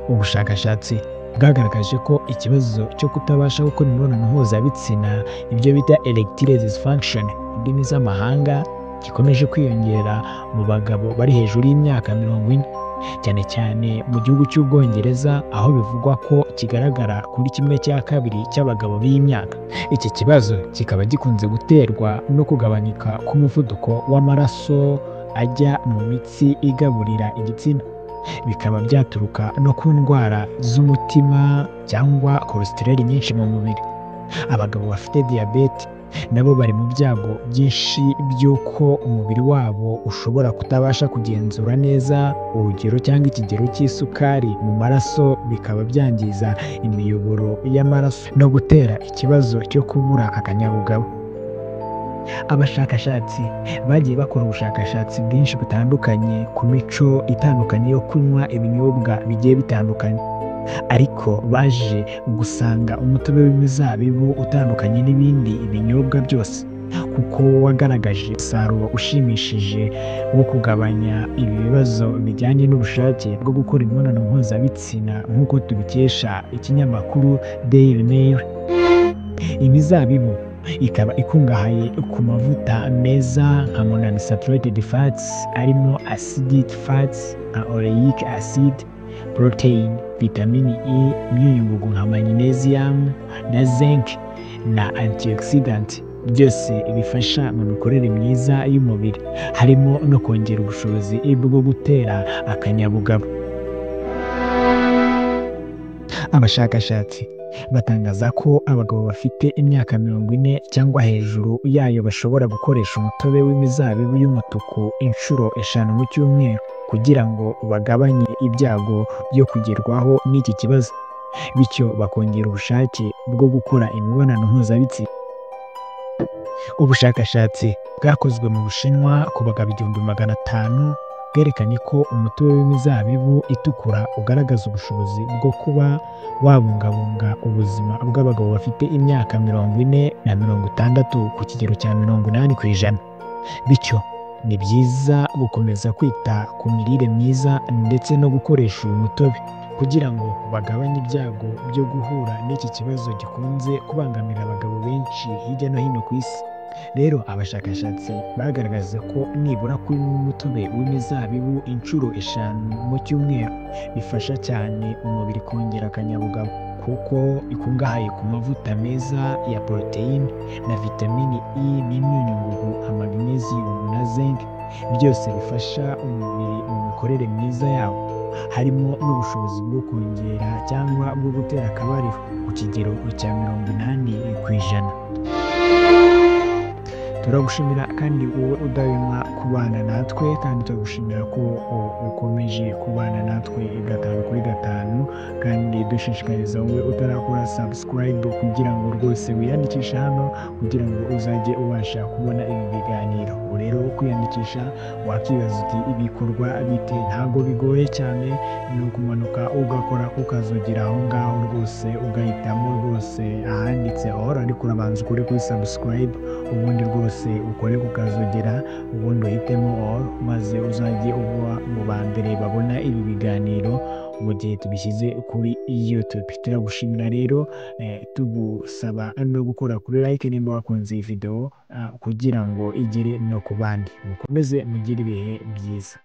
Ubushakashatsi bwagaragaje ko ikibazo cyo kutabasha gukora imibonano mpuzabitsina, ibyo bita erectile dysfunction mu ndimi z'amahanga, gikomeje kwiyongera mu bagabo bari hejuru y'imyaka 40, cyane cyane mu gihugu cy'Ubwongereza, aho bivugwa ko kigaragara kuri 1/2 cy'abagabo b'imyaka. Iki kibazo kikaba gikunze guterwa no kugabanyuka k'umuvuduko w'amaraso ajya mu mitsi igaburira igitsina, bikaba byaturuka no ku ndwara z'umutima cyangwa cholesterol nyinshi mu mubiri. Abagabo bafite diyabete nabo bari mu byago byinshi by'uko umubiri wabo ushobora kutabasha kugenzura neza urugero cyangwa ikigero cy'isukari mu maraso, bikaba byangiza imiyoboro y'amaraso no gutera ikibazo cyo kubura akanyabugabo. Abashakashatsi bagiye bakora ubushakashatsi bwinshi butandukanye ku mico itandukanye yo kunywa ibinyobwa bigiye bitandukanye, ariko baje gusanga umutobe w'imizabibu utandukanye n'ibindi binyobwa byose, kuko wagaragaje umusaruro ushimishije wo kugabanya ibi bibazo bijyanye n'ubushake bwo gukora imibonano mpuzabitsina, nk'uko tubikesha ikinyamakuru Daily Mail. Imizabibu ikaba ikungahaye ku mavuta meza nka monounsaturated fats arimo acidic fats nka oleic acid, protein, vitamini E, imyunyungugu nka magnesium na zinc na antioxidant, byose bifasha mu mikorere myiza y'umubiri, harimo no kongera ubushobozi bwo gutera akanyabugabo. Abashakashatsi batangaza ko abagabo bafite imyaka 40 cyangwa hejuru yayo bashobora gukoresha umutobe w'imizabibu y'umutuku inshuro 5 mu cyumweru kugira ngo bagabanye ibyago byo kugerwaho n'iki kibazo, bityo bakongera ubushake bwo gukora imibonano mpuzabitsina. Ubushakashatsi bwakozwe mu Bushinwa ku bagabo 1500 bwerekanye ko umutobe w'imizabibu itukura ugaragaza ubushobozi bwo kuba wabungabunga ubuzima bw'abagabo bafite imyaka 40 na 60 ku kigero cya 80%. Bityo ni byiza gukomeza kwita ku mirire myiza ndetse no gukoresha uyu mutobe kugira ngo bagabanye ibyago byo guhura n'iki kibazo gikunze kubangamira abagabo benshi hirya no hino ku isi. Rero abashakashatsi bagaragaza ko nibura kunywa umutobe w'imizabibu inshuro 5 mu cyumweru bifasha cyane umubiri kongera akanyabugabo, kuko ikungahaye ku mavuta meza ya poroteyine na vitamini E n'imyunyungugu nka magnesium na zinc, byose bifasha umubiri mu mikorere myiza yawo, harimo n'ubushobozi bwo kongera cyangwa bwo gutera akabariro ku kigero cya 80%. Turagushimira kandi wowe udahwema kubana natwe, kandi turagushimira ko ukomeje kubana natwe 5 kuri 5, kandi dushishikariza wowe utarakora subscribe kugira ngo rwose wiyandikishe hano kugira ngo uzajye ubasha kubona ibi biganiro. Ubu rero kwiyandikisha wakibaza uti ibikorwa bite? Ntabwo bigoye cyane, ni ukumanuka ugakora ukazogera aho ngaho rwose ugahitamo rwose ahanditse all, ariko urabanza ukore kuri subscribe, ubundi rwose ukore kukazogera, ubundi uhitemo all, maze uzajye uba mu ba mbere babona ibi biganiro mu gihe tubishyize kuri YouTube. Turagushimira rero, tugusaba no gukora kuri like nimba wakunze iyi video, kugira ngo igere no ku bandi. Mukomeze mugire ibihe byiza.